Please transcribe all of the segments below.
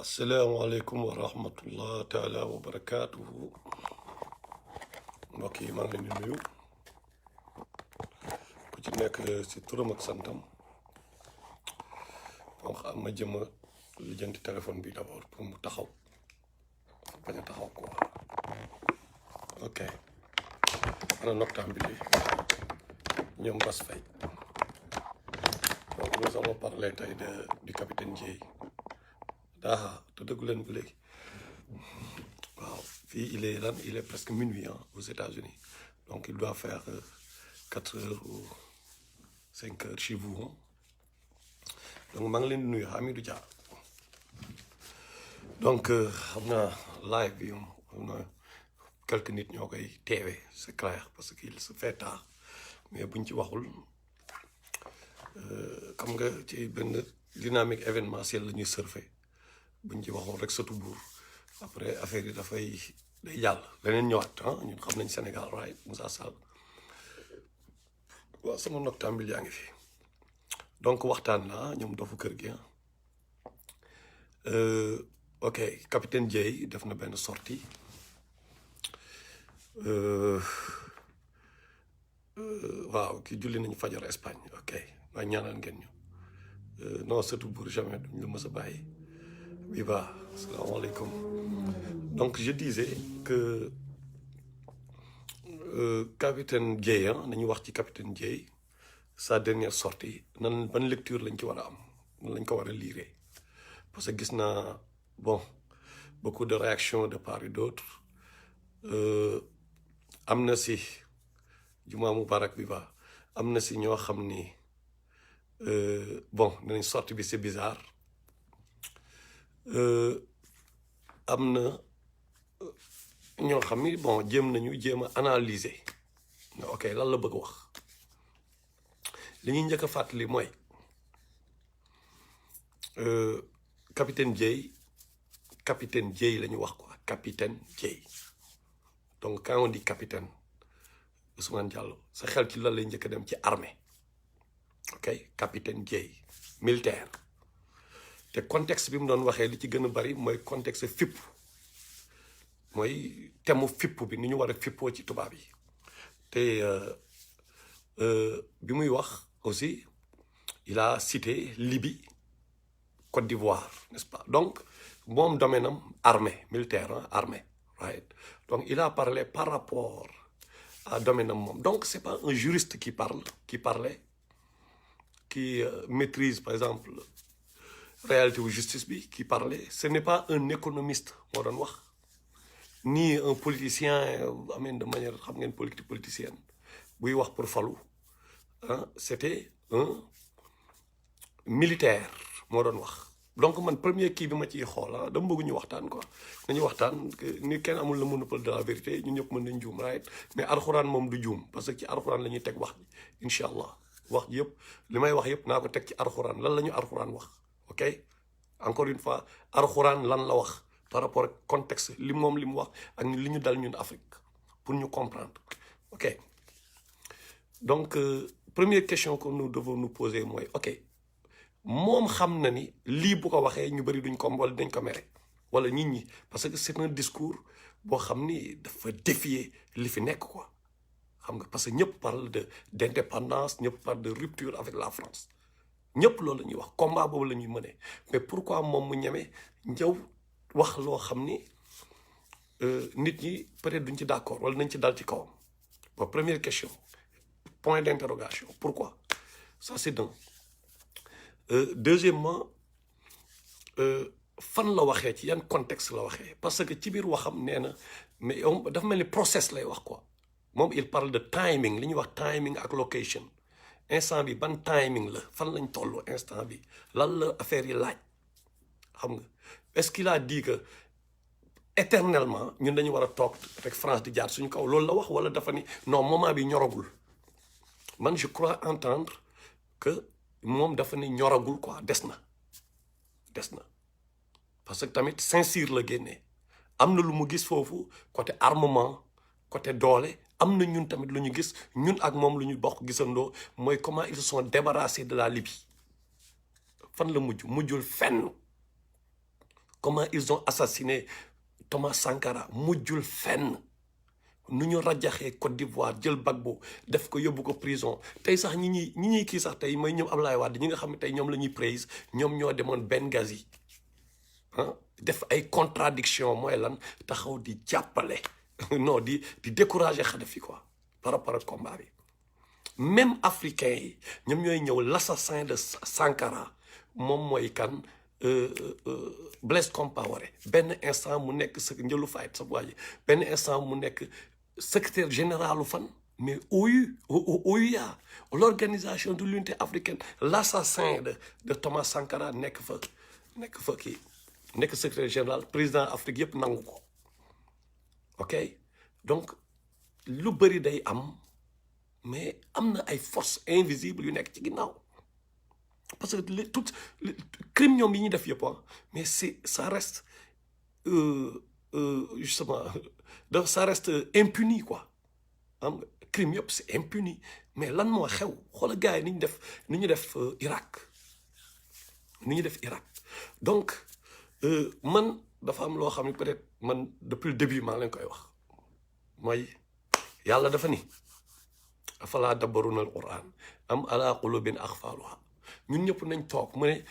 asalaamaaleykum wa rahmatullah taala wa barakaatuhu mbokk yi maa ngi leen di nuyu ku ci nekk si turam ak santam donc am ma jëm a lijjanti téléphone bi d'abord pour mu taxaw bañ a taxaw quoi ok ana noktaan bi li ñoom Bas Faye donc nous allons parler tey du capitaine Dièye te dëggu leen ba léegi waaw fii il est presque minuit aux États-Unis donc il doit faire 4 heures ou 5 heures chez vous donc maa ngi leen di nuyu Hamidou Dia donc xam naa live bi xam naa quelques nit ñoo koy teewee c'est clair parce qu'il se fait tard mais buñ ci waxul xam nga ci benn dynamique événementielle la ñuy surfer buñ ci waxoon rek sotu buur après affaire yi day jàll leneen ñëwaat ñun xam nañ Sénégal right Moussa Sall waaw sama noctambule yaa ngi fi donc waxtaan naa ñoom dofu kër gi ok capitaine Dièye def na benn sortie waaw ki julli nañu fajar Espagne ok waaye ñaanal ngeen ñu non sotu buur jamais duñ la mës a bàyyi Viva, assalamu alaikum. Donc je disais que capitaine Dièye nañu wax ci capitaine Dièye sa dernière sortie nan ban lecture lañ ci war a am nan lañ ko war a lire parce que gis naa bon beaucoup de réactions de part et d'autre am na si Juma Mubarak Viva am na si ñoo xam ni bon nañ sortie bi c'est bizarre am na ñoo xam ni bon jéem a analyser ok lan la bëgg wax li ñuy njëkk a fàttali mooy capitaine Dièye la ñu wax quoi capitaine Dièye donc quand on dit capitaine Ousmane Diallo sa xel ci lan lay njëkk a dem ci armée ok capitaine Dièye militaire te contexte bi mu doon waxee li ci gën a bari mooy contexte fipp mooy temu fipp bi ni ñu war a fippoo ci tubaab yi te bi muy wax aussi il a cité Libye Côte d'Ivoire n'est-ce pas donc moom domaine am armée militaire armée right donc il a parlé par rapport à domaine am moom donc c'est pas un juriste qui parlait qui maîtrise par exemple réalité ou justice bi qui parlait ce n'est pas un économiste moo doon wax ni un politicien amee de manière xam ngeen politique politicienne buy wax pour falu c'était un militaire moo doon wax donc man premier kii bi ma ciy xool dama bëgg ñu waxtaan quoi nañu waxtaan ni kenn amul le monopole de la vérité ñu ñëpp mën nañ juum right mais alxuraan moom du juum parce que ci alxuraan la ñuy teg wax ji incha allah wax ji yëpp li may wax yëpp naa ko teg ci alxuraan lan la ñu alxuraan wax ok encore une fois alxuraan lan la wax par rapport ak contexte li mu wax ak li ñu dal ñun Afrique pour ñu comprendre ok donc première question que nous devons nous poser mooy ok moom xam na ni lii bu ko waxee ñu bëri duñ ko wala dañ ko mere wala nit ñi parce que c'est un discours boo xam ni dafa défier li fi nekk quoi xam nga parce que ñëpp parle d'indépendance ñëpp parle de rupture avec la France ñëpp loolu la ñuy wax combat boobu la ñuy mënee mais pourquoi moom mu ñeme njëw wax loo xam ni nit ñi peut-être duñ ci d'accord wala nañ ci dal ci kawam bon première question point d'interrogation pourquoi ça c'est d'un deuxièmement fan la waxee ci yan contexte la waxee parce que ci biir waxam nee na mais dafa mel ni process lay wax quoi moom il parle de timing li ñuy wax timing ak location instant bi ban timing la fan lañ tollu instant bi lan la affaire yi laaj xam nga est-ce qu'il a dit que éternellement ñun dañu war a toog rek France di jaar suñu kaw loolu la wax wala dafa ni non moment bi ñoragul man je crois entendre que moom dafa ni ñoragul quoi des na parce que tamit Saint-Cyr la génnee am na lu mu gis foofu côté armement côté doole am na ñun tamit lu ñu gis ñun ak moom lu ñu bokk gisandoo mooy comment ils se sont débarrassés de la Libye fan la mujjul fenn comment ils ont assassiné Thomas Sankara mujjul fenn nu ñu rajaxee Côte d'Ivoire jël Gbagbo def ko yóbbu ko prison tey sax ñi ñuy kii sax tey mooy ñoom Ablaye Wade ñi nga xam ne tey ñoom la ñuy praise ñoom ñoo demoon Benghazi ah def ay contradiction mooy lan taxaw di jàppale non di décourager Kadhafi quoi par rapport ak combat bi même africains yi ñoom ñooy ñëw l'assassin de Sankara moom mooy kan Blaise Compaoré benn instant mu nekk njëlu fayit sa waa ji benn instant mu nekk secrétaire général fan mais OUA l'organisation de l'unité africaine l'assassin de Thomas Sankara nekk fa kii nekk secrétaire général président Afrique yëpp nangu ko ok donc lu bëri day am mais am na ay forces invisibles yu nekk ci ginnaaw parce que tout crime ñoom yi ñuy def yëpp mais ça reste justement ça reste impuni quoi am nga crime yëpp c'est impuni mais lan moo xew xoola gars yi ni ñu def Irak donc man dafa am loo xam ne peut-être man depuis le début maa leen koy wax mooy yàlla dafa ni afalaa dabbaruna al-Qur'an am ala qulubin aqfaluha ñun ñëpp nañ toog mu ne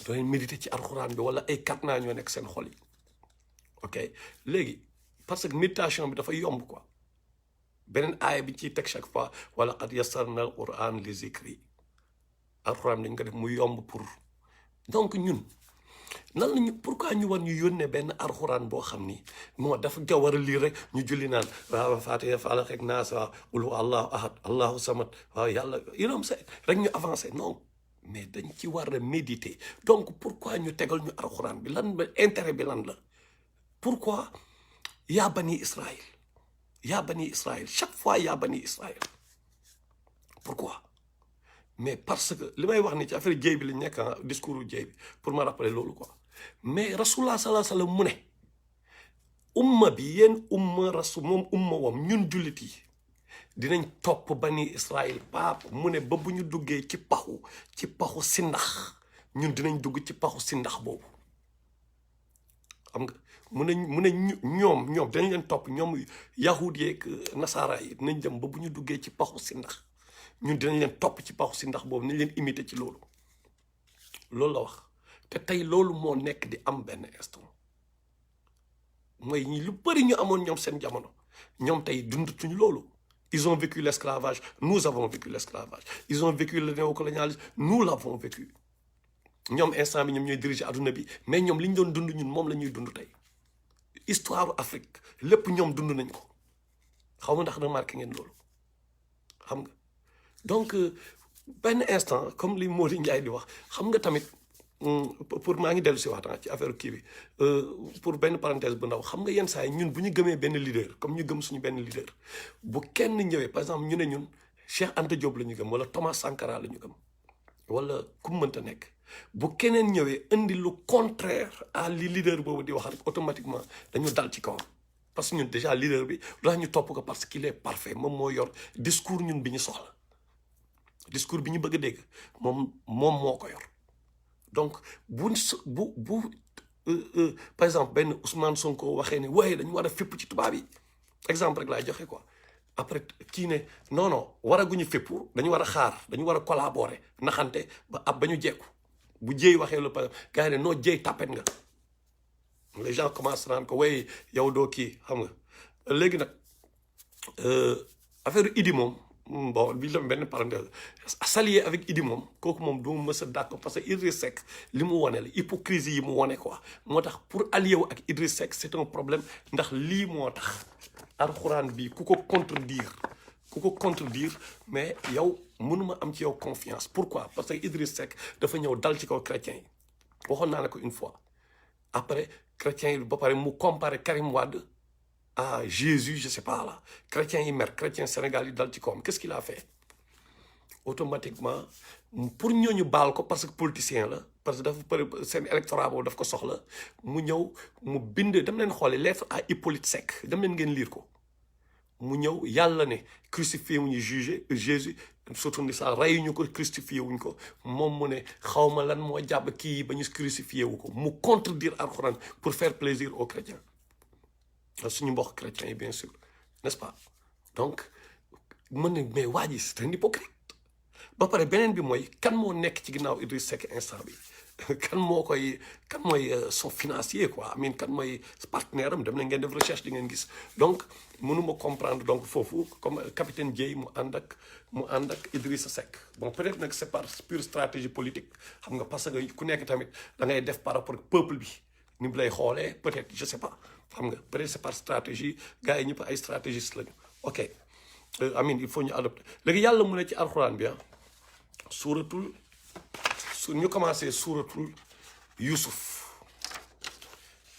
dooy méditer ci alxuraan bi wala ay kat naa ñoo nekk seen xol yi ok léegi parce que méditation bi dafa yomb quoi beneen aaya bi ciy teg chaque fois wala qad yassarna al-Qur'an li zikri alxuraan dañ ko def mu yomb pour donc ñun nan lañu pourquoi ñu war ñu yónnee benn alxuraan boo xam ni moo dafa nga war a lire rek ñu julli naan waaw Faatiha Falaq ak Naas waaw qul huwa allahu ahad allahu samad waaw yàlla yéen sa rek ñu avancé non mais dañ ci war a méditer donc pourquoi ñu tegal ñu alxuraan bi lan ba intérêt bi lan la pourquoi yaa bani Israël chaque fois yaa bani Israël pourquoi mais parce que li may wax ni ci affaire jéy bi lañ nekk discours jéy bi pour ma rappeler loolu quoi mais rasulullah sallallahu alayhi wa sallam mu ne umma bi yéen umma rasul moom umma wam ñun jullit yi dinañ topp bani Israël paap mu ne ba bu ñu duggee ci paxu sindax ñun dinañ dugg ci paxu sindax boobu xam nga mu ne ñoom dañ leen topp ñoom yahud yeeg nasaara yi dinañ dem ba bu ñu duggee ci paxu sindax ñun dinañ leen topp ci paxu sindax boobu nañ leen imiter ci loolu la wax te tey loolu moo nekk di am benn instant mooy ñi lu bëri ñu amoon ñoom seen jamono ñoom tey dundatuñ loolu ils ont vécu l'esclavage nous avons vécu l'esclavage ils ont vécu le néocolonialisme nous l'avons vécu ñoom instant bi ñoom ñooy diriger adduna bi mais ñoom li ñu doon dund ñun moom la ñuy dund tey histoire Afrique lépp ñoom dund nañ ko xaw ma ndax remarqué ngeen loolu xam nga donc benn instant comme li Mody Ndiaye di wax xam nga tamit pour maa ngi dellu si waxtaan ci affaire kii bi pour benn parenthèse bu ndaw xam nga yenn saa yi ñun bu ñu gëmee benn leader comme ñu gëm suñu benn leader bu kenn ñëwee par exemple ñu ne ñun Cheikh Anta Diop la ñu gëm wala Thomas Sankara la ñu gëm wala ku mu mënta nekk bu keneen ñëwee indi lu contraire à li leader boobu di wax rek automatiquement dañu dal ci kawam parce que ñun déjà leader bi lu tax ñu topp ko parce qu'il est parfait moom moo yor discours ñun bi ñu soxla discours bi ñu bëgg a dégg moom moo ko yor donc bu par exemple benn Ousmane Sonko waxee ne waaye dañu war a fépp ci tubaab yi exemple rek laay joxe quoi après kii ne non waraguñu fépp dañu war a xaar dañu war a collaborer naxante ba ñu jekku bu jéey waxee la par exemple gars yi ne noo jéey tàppet nga les gens commencent naan ko waaye yow doo kii xam nga léegi nag affaire Idi moom bon bi la benn parenthèse s'allier avec Idi moom kooku moom du ma mës a d'accord parce que Idriss Seck li mu wone la hypocrisie yi mu wone quoi moo tax pour allier wu ak Idriss Seck c'est un problème ndax lii moo tax alxuraan bi ku ko contredire mais yow mënuma am ci yow confiance pourquoi parce que Idriss Seck dafa ñëw dal ci kaw chrétiens yi waxoon naa ne ko une fois après chrétiens yi ba pare mu comparer Karim Wade à Jésus je sais pas là chrétiens yi mer chrétien Sénégal yi dal ci kawam qu'est-ce qu'il a fait automatiquement pour ñooñu baal ko parce que politicien la parce que dafa bëri seen électorat boobu daf ko soxla mu ñëw mu bind dem leen xoole lettre à Hippolyte Seck dem leen ngeen lire ko mu ñëw yàlla ne crucifié wuñu jugé Jésus surtout ni sax reyuñu ko crucifié wuñ ko moom mu ne xawma lan moo jàpp kii ba ñu crucifié wu ko mu contredire alxuraan pour faire plaisir aux chrétiens suñu mbokk chrétiens yi bien sûr n'est-ce pas donc mën ne mais waa ji c'est un hypocrite ba pare beneen bi mooy kan moo nekk ci ginnaaw Idriss Seck instant bi kan mooy son financier quoi I mean kan mooy partenaire am dem na ngeen def recherche di ngeen gis donc mënuma comprendre donc foofu comme capitaine Dièye mu ànd ak Idrissa Seck bon peut-être nag c'est par pure stratégie politique xam nga parce que ku nekk tamit da ngay def par rapport ak peuple bi ni mu lay xoolee peut-être je sais pas xam nga peut-être c'est par stratégie gars yi ñëpp ay stratégistes lañu ok I mean il faut ñu adopter léegi yàlla mu ne ci alxuraan bi suuratul ñu commencé suuratul Yusuf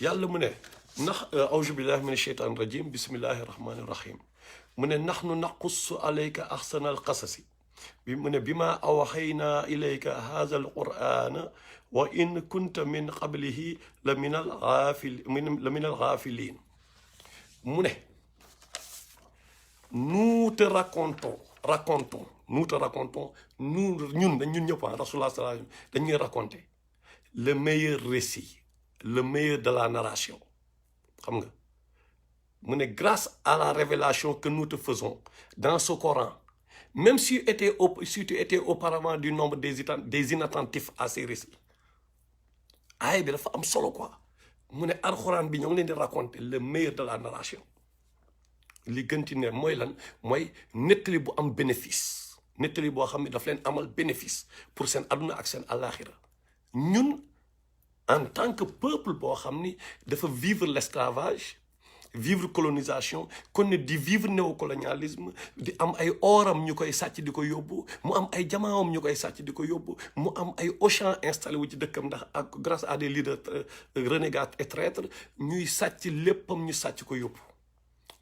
yàlla mu ne auzu billahi min asheytaan rajim bismillahi rahmani rahim mu ne nahnu naqussu alayka ahsana alqasasi bi mu ne bima awxaynaa ilayka haza alqur'ana wa in kunta min qablihi la min alghafilin mu ne nous te racontons ñun ñëpp Rasulullah sallallahu alayhi wa sallam dañuy raconter le meilleur récit le meilleur de la narration xam nga mu ne grâce à la révélation que nous te faisons dans ce Coran même si tu étais auparavant du nombre des inattentifs à ces récits aaya bi dafa am solo quoi mu ne alxuraan bi ñoo ngi leen di raconter le meilleur de la narration li gën ci ne mooy lan mooy nettali bu am bénéfice nettali boo xam ne daf leen amal bénéfice pour seen aduna ak seen àllaaxira ñun en tant que peuple boo xam ni dafa vivre l'esclavage vivre colonisation kon ne di vivre néocolonialisme di am ay oram ñu koy sàcc di ko yóbbu mu am ay jamaawam ñu koy sàcc di ko yóbbu mu am ay Auchan installé wu ci dëkkam ndax ak grâce à des leaders renégats et traîtres ñuy sàcc léppam ñu sàcc ko yóbbu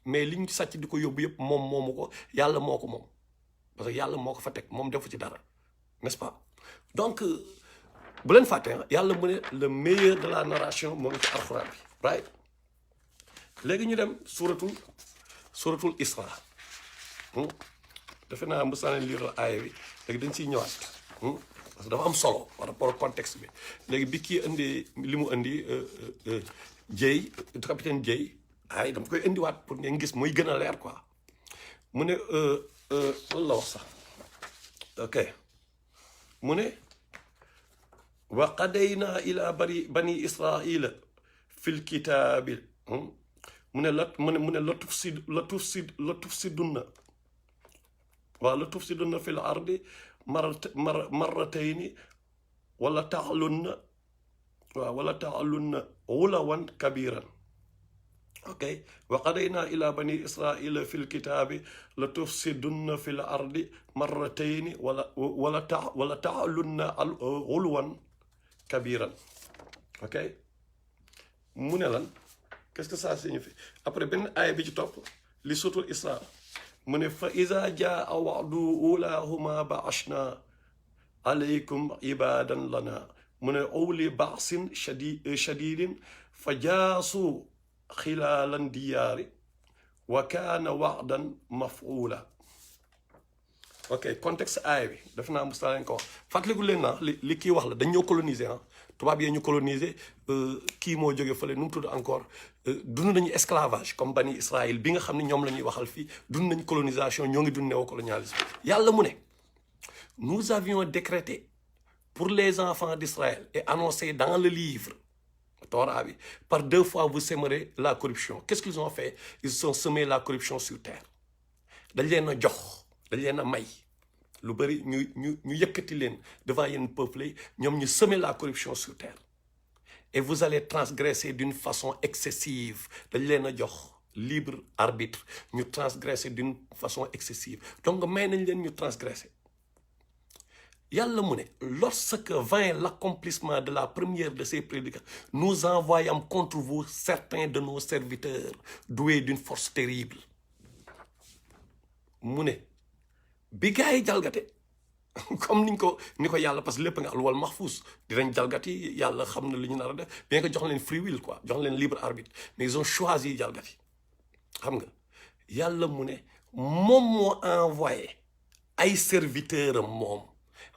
mais li ñu sàcc di ko yóbbu yëpp moom moomu ko yàlla moo ko moom parce que yàlla moo ko fa teg moom defu ci dara n'est-ce pas donc bu leen fàtte yàlla mu ne le meilleur de la narration moo ngi ci alxuraan bi right léegi ñu dem suratul Isra defe naa mos naa leen lire aaya bi léegi dañ ciy ñëwaat parce que dafa am solo par rapport au contexte bi léegi bi kii indi li mu indi Dièye capitaine Dièye ay dama koy indiwaat pour ngeen gis muy gën a leer quoi mu ne lan la wax sax ok mu ne wa qadaynaa ila bani israila fil kitaabi mu ne la tufsidunna fil ardi marratayni wala ta'lunna ulawan kabiran ok wa qadaynaa ila bani israila fil kitaabi la tufsidunna fil ardi marratayni wala ta'lunna uluwan kabiran ok mu ne lan qu'est-ce que ça signifie après benn aaya bi ci topp li suuratul Isra mu ne fa iza jaa wa'du ulahuma ba'ashna alaykum ibadan lana mu ne uli ba'sin shadidin fa jaasu xilaalan diyaari wa kaana wa'dan maf'uula ok contexte aaya bi def naa mos naa leen ko wax fàttaliku leen na li kii wax la dañ ñoo coloniser tubaab yee ñu coloniser kii moo jóge fële nu mu tudd encore dund nañu esclavage comme bani Israël bi nga xam ne ñoom la ñuy waxal fii dund nañu colonisation ñoo ngi dund néocolonialisme yàlla mu ne nous avions décrété pour les enfants d'Israël et annoncé dans le livre Torah bi par 2 fois vous sèmerez la corruption qu'est-ce qu'ils ont fait ils ont semé la corruption sur terre dañ leen a jox dañ leen a may lu bëri ñu yëkkati leen devant yenn peuple yi ñoom ñu semer la corruption sur terre et vous allez transgresser d'une façon excessive dañ leen a jox libre arbitre ñu transgresser d'une façon excessive donc may nañ leen ñu transgresser yàlla mu ne lorsque vint l'accomplissement de la première de ces prédicats nous envoyâmes contre vous certains de nos serviteurs doués d'une force terrible mu ne bi gars yi jalgate comme ni ko yàlla parce que lépp nga alwal mahfuz dinañ jalgati yàlla xam na li ñu nar a def bien que jox leen free will quoi jox leen libre arbitre mais ils ont choisi jalgati xam nga yàlla mu ne moom moo envoyé ay serviteur am moom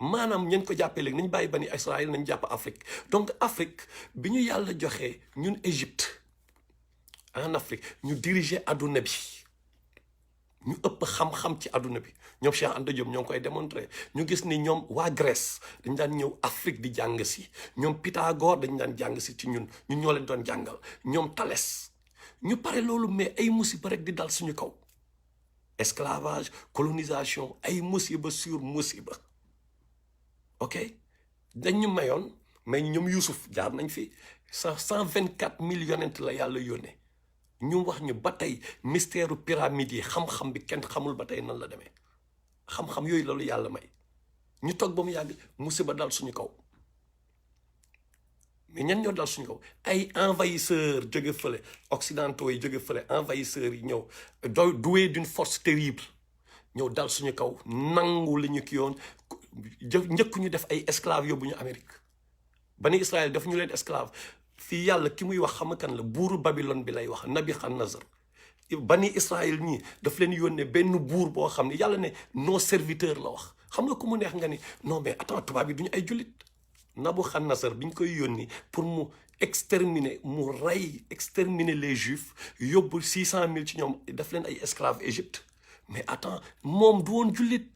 maanaam ñañ ko jàppee léegi nañ bàyyi bani Israël nañ jàpp Afrique donc Afrique bi ñu yàlla joxee ñun Égypte en Afrique ñu diriger adduna bi ñu ëpp xam-xam ci adduna bi ñoom Cheikh Anta Diop ñoo ngi koy démontrer ñu gis ni ñoom waa Grèce dañ daan ñëw Afrique di jàng si ñoom Pythagore dañ daan jàng si ci ñun ñoo leen doon jàngal ñoom Thalès ñu pare loolu mais ay musiba rek di dal suñu kaw esclavage colonisation ay musiba sur musiba ok dañ ñu mayoon mais ñoom Youssouf jaar nañ fi 124 000 yonent la yàlla yónnee ñu wax ñu ba tey mystère pyramide yi xam-xam bi kenn xamul ba tey nan la demee xam-xam yooyu loolu yàlla may ñu toog ba mu yàgg musiba dal suñu kaw mais ñan ñoo dal suñu kaw ay envahisseurs jóge fële occidentaux yi jóge fële envahisseurs yi ñëw doué d'une force terrible ñëw dal suñu kaw nangu li ñu ki yoon njëkk ñu def ay esclaves yóbbu ñu Amérique bani Israël daf ñu leen esclave fii yàlla ki muy wax xam kan la buuru Babylone bi lay wax Nabuchodonosor bani Israël ñii daf leen yónnee benn buur boo xam ne yàlla ne nos serviteurs la wax xam nga ku mu neex nga ni non mais attends tubaab yi duñu ay jullit Nabuchodonosor bi ñu koy yónni pour mu exterminer mu rey exterminer les juifs yóbbu 600 000 ci ñoom daf leen ay esclaves Égypte mais attends moom du woon jullit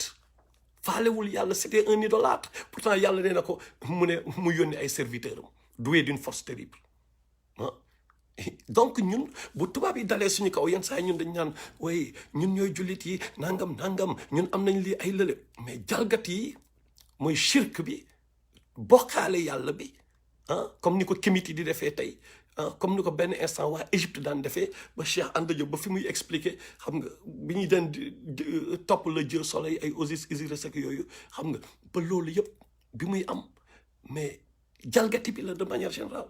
faalewul yàlla c'était un idolâtre pourtant yàlla nee na ko mu yónni ay serviteurs am doué d'une force terrible ah donc ñun bu tubaab yi dalee suñu kaw yenn saa yi ñun dañ naan way ñun ñooy jullit yi nangam ñun am nañ lii ay lële mais jalgat yi mooy shirk bi bokkaale yàlla bi comme ni ko kémit yi di defee tey comme ni ko benn instant waa Égypte daan defee ba Cheikh Anta Diop ba fi muy expliquer xam nga bi ñuy daan topp le Dieu soleil ay Osiris ak yooyu xam nga ba loolu yëpp bi muy am mais jalgati bi la de manière générale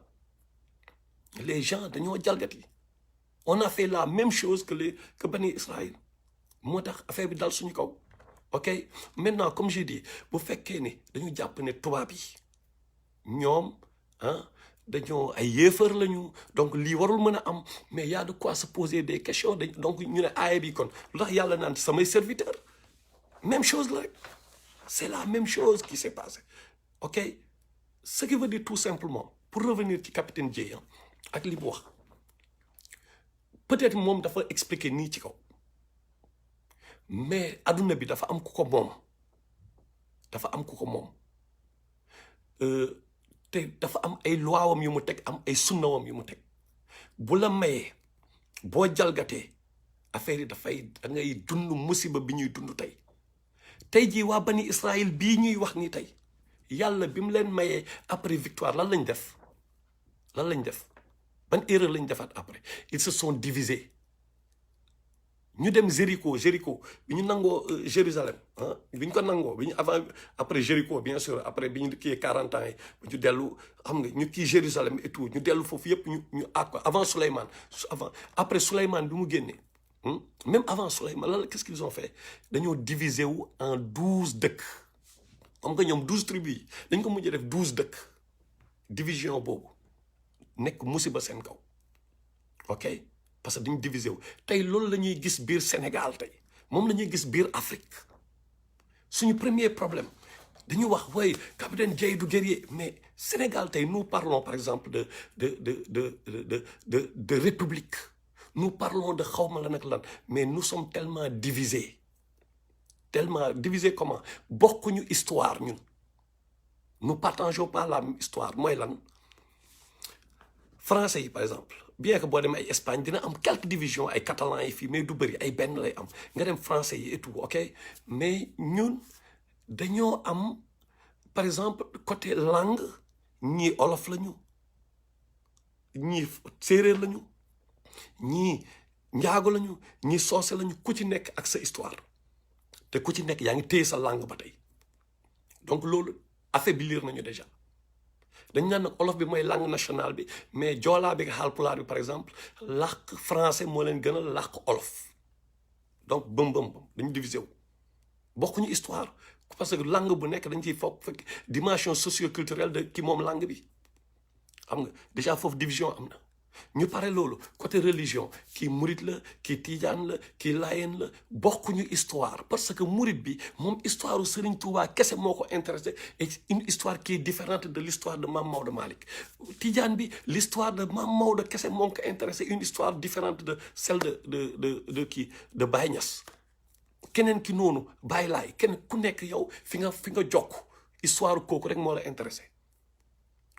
les gens dañoo jalgati on a fait la même chose que bani Israël moo tax affaire bi dal suñu kaw ok maintenant comme j'ai dit bu fekkee ni dañu jàpp ne tubaab yi ñoom dañoo ay yéefar lañu donc lii warul mën a am mais y a de quoi se poser des questions donc ñu ne aaya bi kon lu tax yàlla naan samay serviteur même chose la rek c'est la même chose qui s'est passé ok ce qui veut dire tout simplement pour revenir ci capitaine Dièye ak li mu wax peut-être moom dafa expliquer nii ci kaw mais adduna bi dafa am ku ko moom te dafa am ay luwaawam yu mu teg am ay sunnawam yu mu teg bu la mayee boo jalgatee affaire yi dafay da ngay dund musiba bi ñuy dund tey jii waa bani Israël bii ñuy wax ni tey yàlla bi mu leen mayee après victoire lan lañ def ban erreur lañ defaat après ils se sont divisés ñu dem Jéricho bi ñu nangoo Jérusalem bi ñu ko nangoo bi ñu après Jéricho bien sûr après bi ñu kii 40 ans yi ñu dellu xam nga ñu kii Jérusalem et tout ñu dellu foofu yëpp ñu avant Souleymane après Souleymane bi mu génnee même avant Souleymane lan la qu'est-ce qu'ils ont fait dañoo diviser wu en 12 dëkk comme que ñoom 12 tribus yi dañ ko mujjee def 12 dëkk division boobu nekk musiba seen kaw ok parce que dañu divisé wu tey loolu la ñuy gis biir Sénégal tey moom la ñuy gis biir Afrique suñu premier problème dañuy wax way capitaine Dièye du guerrier mais Sénégal tey nous parlons par exemple de république nous parlons de xawma lan ak lan mais nous sommes tellement divisés comment bokkuñu histoire ñun nous partageons pas la même histoire mooy lan français yi par exemple bien que boo demee ay Espagne dina am quelques divisions ay catalans yi fii mais du bëri ay benn lay am nga dem français yi et tout ok mais ñun dañoo am par exemple côté langue ñii olof lañu ñii séeréer lañu ñii njaago lañu ñii soose lañu ku ci nekk ak sa histoire te ku ci nekk yaa ngi téye sa langue ba tey donc loolu affaiblir nañu déjà dañ naan nag olof bi mooy langue nationale bi mais joolaa bi ak haalpulaar bi par exemple làkk français moo leen gën a làkk olof donc bëm dañu divisé wu bokkuñu histoire parce que langue bu nekk dañ ciy fekk dimension socio-culturelle de ki moom langue bi xam nga déjà foofu division am na ñu pare loolu côté religion kii murit la kii tijaan la kii layen la bokkuñu histoire parce que murit bi moom histoire u Serigne Touba kese moo ko intéressé et une histoire qui est différente de l'histoire de Mame Maodo Malick tijaan bi l'histoire de Mame Maodo kese moo ko intéressé une histoire différente de celle de kii de Baye Niass keneen ki noonu Baye Laay kenn ku nekk yow fi nga jokk histoire kooku rek moo la intéressé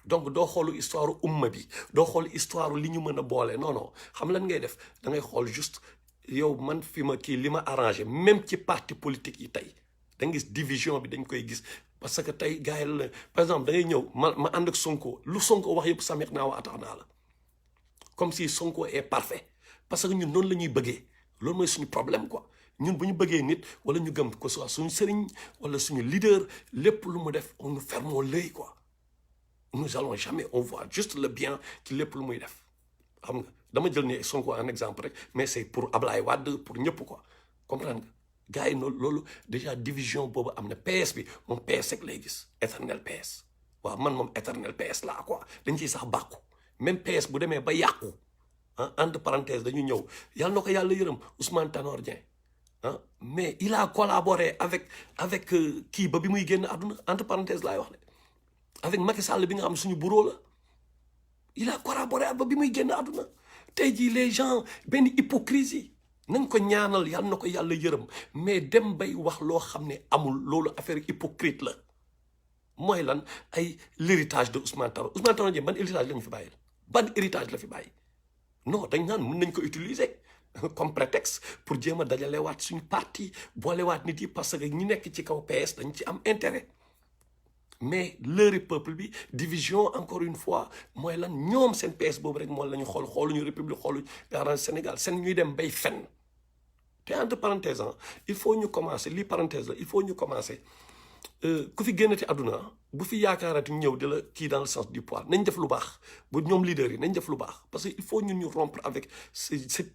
donc doo xoolu histoire umma bi doo xool histoire li ñu mën a boole non xam lan ngay def da ngay xool juste yow man fi ma kii li ma arrangé même ci parti politique yi tey da nga gis division bi dañ koy gis parce que tey gars yi la par exemple da ngay ñëw ma ànd ak Sonko lu Sonko wax yëpp sameex naa wa atax naa la comme si Sonko est parfait parce que ñun noonu la ñuy bëggee loolu mooy suñu problème quoi ñun bu ñu bëggee nit wala ñu gëm ko soit suñu sëriñ wala suñu leader lépp lu mu def on nous ferme l'œil quoi nous allons jamais on voit juste le bien ci lépp lu muy def xam nga dama jël ne Sonko un exemple rek mais c'est pour Ablaye Wade pour ñëpp quoi comprendre nga gars yi noonu loolu déjà division boobu am na PS bi moom PS rek lay gis éternel PS waaw man moom éternel PS laa quoi dañ ciy sax bàkku même PS bu demee ba yàqu entre parenthèse dañu ñëw yàlla na ko yàlla yërëm Ousmane Tanor Dieng mais il a collaboré avec kii ba bi muy génn àdduna entre parenthèse laay wax de avec Macky Sall bi nga xam suñu bureau la il a collaboré ba bi muy génn àdduna tey jii les gens benn hypocrisie nañ ko ñaanal yàlla na ko yàlla yërëm mais dem bay wax loo xam ne amul loolu affaire hypocrite la mooy lan ay l'héritage de Ousmane Tanor Dieng ban héritage lañu fi bàyyi ban héritage la fi bàyyi non dañ naan mën nañ ko utiliser comme prétexte pour jéem a dajalewaat suñu parti boolewaat nit yi parce que ñi nekk ci kaw PS dañ ci am intérêt mais leuri peuple bi division encore une fois mooy lan ñoom seen PS boobu rek mooy la ñu xooluñu république xooluñu garant Sénégal seen ñuy dem bay fenn te entre parenthèse il faut ñu commencer lii parenthèse la il faut ñu commencer ku fi génnati àdduna bu fi yaakaarati ñëw di la kii dans le sens du poil nañ def lu baax bu ñoom leaders yi nañ def lu baax parce que il faut ñun ñu rompre avec cette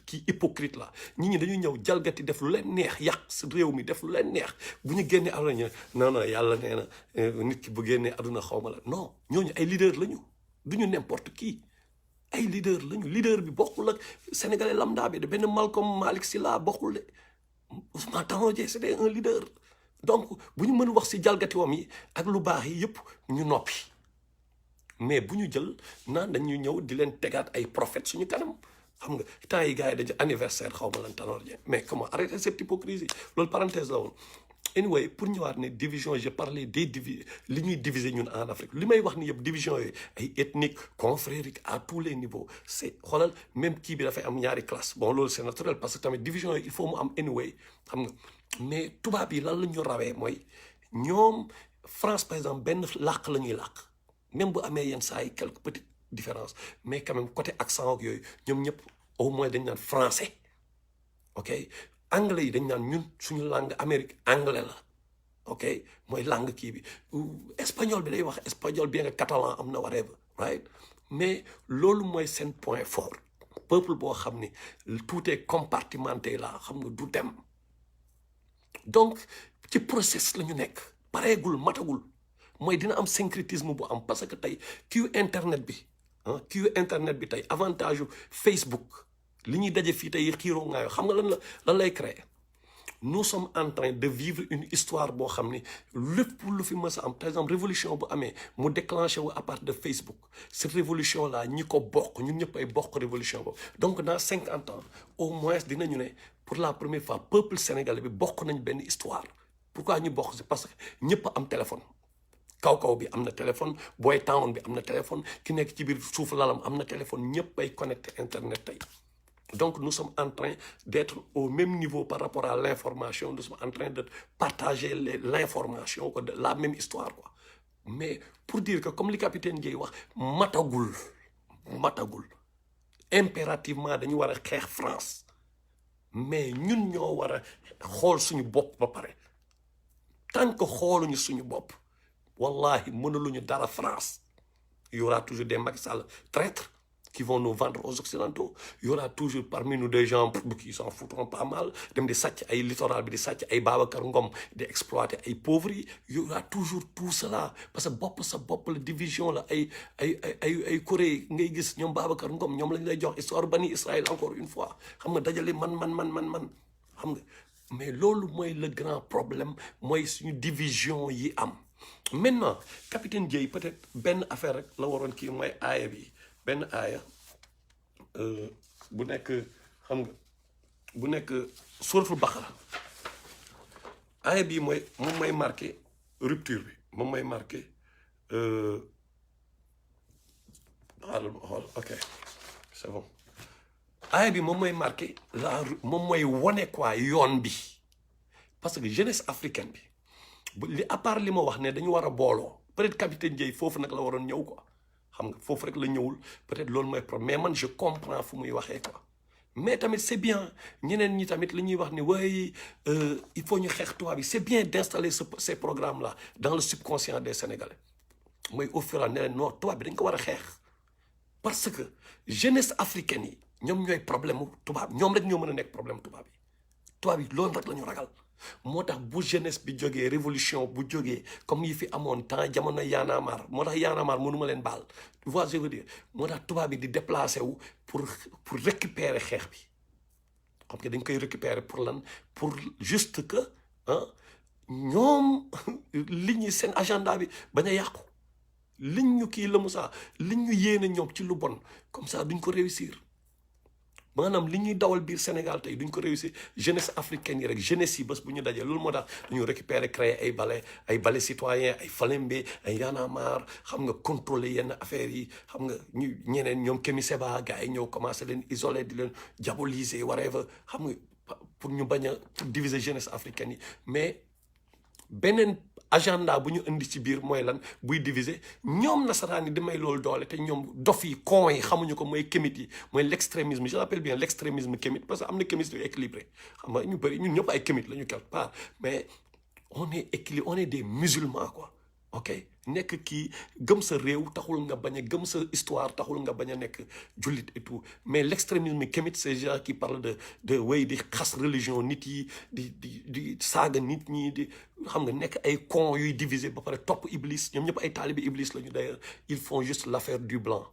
kii hypocrite là ñi dañuy ñëw jalgati def lu leen neex yàq sa réew mi def lu leen neex bu ñu génnee àdduna ñu non yàlla nee na nit ki bu génnee àdduna xaw ma la non ñooñu ay leaders lañu duñu n'importe qui ay leader lañu leader bi bokkul ak sénégalais lambda bi de benn Malcolm Malick Sylla bokkul de Ousmane Tanor Dieng c'était un leader donc bu ñu mën wax ci jalgatiwam yi ak lu baax yi yëpp ñu noppi mais bu ñu jël naan dañuy ñëw di leen tegaat ay prophètes suñu kanam xam nga temps yi gars yi dañu anniversaire xaw ma lan Tanor Dieng mais comment arrêter cette hypocrisie loolu parenthèse la woon anyway pour ñëwaat ne division j'ai parlé des li ñuy diviser ñun en Afrique li may wax ni yëpp division yooyu ay ethnique confrérique à tous les niveaux c'est xoolal même kii bi dafay am ñaari classe bon loolu c'est naturel parce que tamit division yooyu il faut mu am anyway xam nga mais tubaab yi lan la ñu rawee mooy ñoom France par exemple benn làkk la ñuy làkk même bu amee yenn saa yi quelques petites différences mais quand même côté accent ak yooyu ñoom ñëpp au moins dañ naan français ok anglais yi dañ naan ñun suñu langue Amérique anglais la ok mooy langue kii bi espagnol bi day wax espagnol bien que catalan am na whatever right mais loolu mooy seen point fort peuple boo xam ni tout est compartimenté là xam nga du dem donc ci process la ñu nekk pareegul matagul mooy dina am syncrétisme bu am parce que tey kiu internet bi tey avantage yu Facebook li ñuy daje fii tey xiiroo ngaayoo xam nga lan lay créer nous sommes en train de vivre une histoire boo xam ni lépp lu fi mës a am par exemple révolution bu amee mu déclenché wu à partir de Facebook cette révolution là ñi ko bokk ñun ñëpp ay bokk révolution boobu donc dans 50 ans au moins dinañu ne pour la première fois peuple sénégalais bi bokk nañ benn histoire pourquoi ñu bokk c'est parce que ñëpp am téléphone kaw bi am na téléphone boy town bi am na téléphone ki nekk ci biir suuf lalam am na téléphone ñëpp ay connecté internet tey donc nous sommes en train d'être au même niveau par rapport à l'information nous sommes en train de partager l'information quoi, de la même histoire quoi mais pour dire que comme li capitaine Dieye wax matagul impérativement dañu war a xeex France mais ñun ñoo war a xool suñu bopp ba pare tant que xooluñu suñu bopp wallahi mënuluñu dara France il y aura toujours des Macky Sall traîtres qui vont nous vendre aux Occidentaux. Il y aura toujours parmi nous des gens qui s'en foutront pas mal, dem di sàcc ay littoral bi di sàcc ay Babacar Ngom di exploiter ay pauvres yi. Il y aura toujours tout cela parce que bopp sa bopp la division la ay Corée ngay gis ñoom Babacar Ngom ñoom lañ lay jox histoire bani Israël encore une fois xam nga dajale man xam nga mais loolu mooy le grand problème mooy suñu division yi am. Maintenant capitaine Dièye peut-être benn affaire rek la waroon kii mooy aaya bi benn aaya bu nekk xam nga bu nekk suratul Baqara aaya bi mooy moom mooy marqué rupture bi moom mooy marqué xool ok c'est bon aaya bi moom mooy marqué moom mooy wone quoi yoon bi parce que jeunesse africaine bi li à part li ma wax ne dañu war a booloo peut-être capitaine Dièye foofu nag la waroon ñëw quoi xam nga foofu rek la ñëwul peut-être loolu mooy problème mais man je comprends fu muy waxee quoi mais tamit c'est bien ñeneen ñi tamit li ñuy wax ni waaye il faut ñu xeex tubaab bi c'est bien d'installer ces programmes là dans le subconscient des Sénégalais mooy au fur et à mesure ne leen non tubaab bi dañ ko war a xeex parce que jeunesse africaine yi ñoom ñooy problème mu tubaab ñoom rek ñoo mën a nekk problème tubaab yi loolu rek la ñu ragal moo tax bu jeunesse bi jógee révolution bu jógee comme yi fi amoon temps jamono Y'en a marre moo tax Y'en a marre mënu ma leen baal tu vois je veux dire moo tax tubaab bi di déplacé wu pour récupérer xeex bi xam nga dañ koy récupérer pour lan pour juste que ñoom li ñu seen agenda bi bañ a yàqu liñ ñu kii la Moussa liñ ñu yéene ñoom ci lu bon comme ça duñ ko réussir maanaam li ñuy dawal biir Sénégal tey duñ ko réussir jeunesse africaine yi rek jeunesse yi bés bu ñu dajee loolu moo tax dañu récupérer créer ay balais citoyen ay Falembe ay Y'en a marre xam nga contrôler yenn affaires yi xam nga ñu ñeneen ñoom Kémi Séba gars yi ñëw commencé leen isoler di leen diaboliser whatever xam nga pour ñu bañ a pour diviser jeunesse africaine yi mais beneen agenda bu ñu indi ci biir mooy lan buy diviser ñoom nasaraan yi di may loolu doole te ñoom dof yi con yi xamuñu ko mooy kémite yi mooy l'extrémisme je l'appelle bien l'extrémisme kémite parce que am na kémite yu équilibré xam nga ñu bëri ñun ñëpp ay kémite la ñu quelque part mais on est équilibré on est des musulmans quoi ok nekk kii gëm sa réew taxul nga bañ a gëm sa histoire taxul nga bañ a nekk jullit et tout mais l'extrémisme kémite c'est gens qui parlent de way di xas religion nit yi di saaga nit ñi di xam nga nekk ay cons yuy diviser ba pare topp iblis ñoom ñëpp ay taalibi iblis la ñu d'ailleurs ils font juste l'affaire du blanc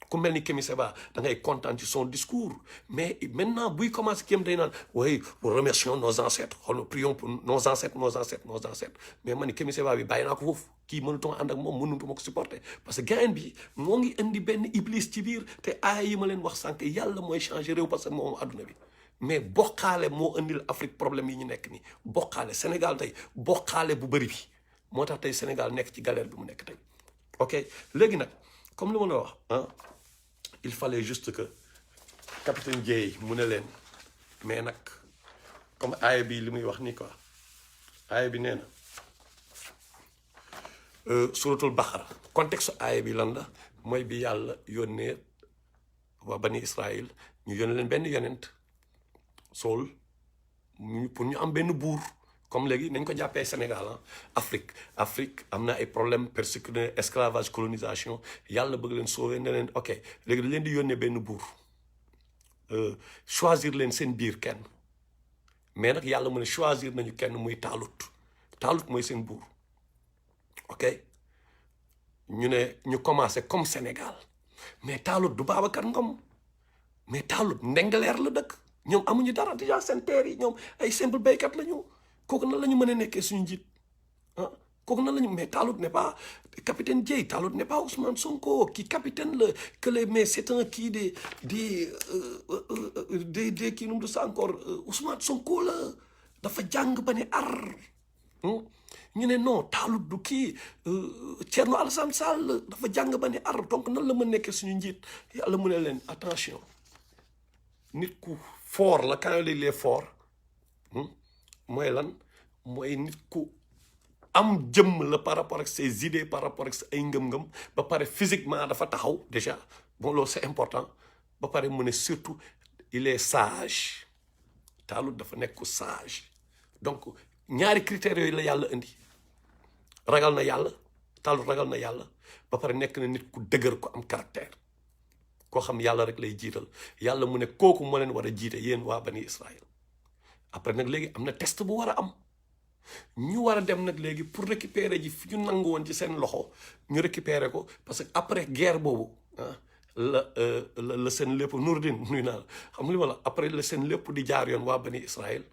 ku mel ni Kémi Séba da ngay kontaan ci son discours mais maintenant buy commencer kéem day naan oui remercions nos ancêtres nous prions pour nos ancêtres mais man ni Kémi Séba bi bàyyi naa ko foofu kii mënutuma ànd ak moom mënutuma ko supporter parce que gain bi moo ngi indi benn iblis ci biir te aaya yi ma leen wax sànq yàlla mooy changer réew parce que moom adduna bi mais bokkaale moo indil Afrique problème yi ñu nekk nii bokkaale Sénégal tey bokkaale bu bëri bi moo tax tey Sénégal nekk ci galère bi mu nekk tey ok léegi nag comme li ma la wax il fallait juste que capitaine Dièye mu ne leen mais nag comme aaya bi li muy wax nii quoi aaya bi nee na suratul Baqara contexte aaya bi lan la mooy bi yàlla yónnee waa bani Israël ñu yónnee leen benn yonent Saul pour ñu am benn buur comme léegi nañ ko jàppee Sénégal Afrique am na ay problème persécution esclavage colonisation yàlla bëgg leen sauver ne leen ok léegi dañ leen di yónnee benn buur choisir leen seen biir kenn mais nag yàlla mu ne choisir nañu kenn muy Taalut mooy seen buur ok ñu ne ñu commencé comme Sénégal mais Taalut du Babacar Ngom mais Taalut Ndengaleer la dëkk ñoom amuñu dara déjà seen terre yi ñoom ay simple béykat la ñu kooku nan la ñu mën a nekkee suñu njiit kooku nan la ñu mais Taalut n'est pas capitaine Dièye Taalut n'est pas Ousmane Sonko kii capitaine la que les mais c'est un kii des kii nu mu sa encore Ousmane Sonko la dafa jàng ba ne ar ñu ne non Taalut du kii Thierno Alassane Sall dafa jàng ba ne ar donc nan la mën nekkee suñu njiit yàlla mu ne leen attention nit ku fort la quand il est fort mooy lan mooy nit ku am jëmm la par rapport ak ses idées par rapport ak ay ngëm-ngëm ba pare physiquement dafa taxaw déjà bon loolu c'est important ba pare mu ne surtout il est sage Taalut dafa nekk ku sage donc ñaari critères yooyu la yàlla indi ragal na yàlla Taalut ragal na yàlla ba pare nekk na nit ku dëgër ku am caractère koo xam yàlla rek lay jiital yàlla mu ne kooku moo leen war a jiite yéen waa bani Israël après nag léegi am na test bu war a am ñu war a dem nag léegi pour récupérer ji fi ñu nangu woon ci seen loxo ñu récupérer ko parce que après guerre boobu la seen lépp Nourdine nuy naa xam nga li ma la après la seen lépp di jaar yoon waa bani Israël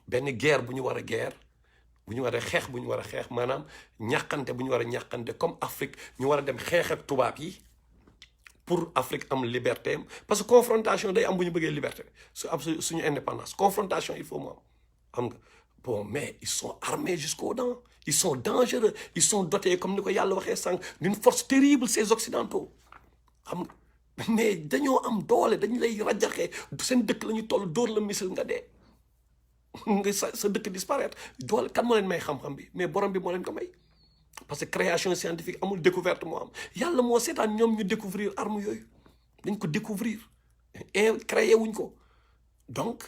benn guerre bu ñu war a guerre bu ñu war a xeex bu ñu war a xeex maanaam ñàkkante bu ñu war a ñàkkante comme Afrique ñu war a dem xeex ak tubaab yi pour Afrique am liberté parce que confrontation day am bu ñu bëggee liberté su am suñu indépendance confrontation il faut mu am nga bon mais ils sont armés jusqu'aux dents ils sont dangereux ils sont dotés comme ni ko yàlla waxee sànq d'une force terrible ces occidentaux xam nga mais dañoo am doole dañ lay rajaxee seen dëkk la ñu toll dóor la missile nga dee nga sa dëkk disparaître doole kan moo leen may xam-xam bi mais borom bi moo leen ko may parce que création scientifique amul découverte moo am yàlla moo seetaan ñoom ñu découvrir arme yooyu dañ ko découvrir et créé wuñ ko donc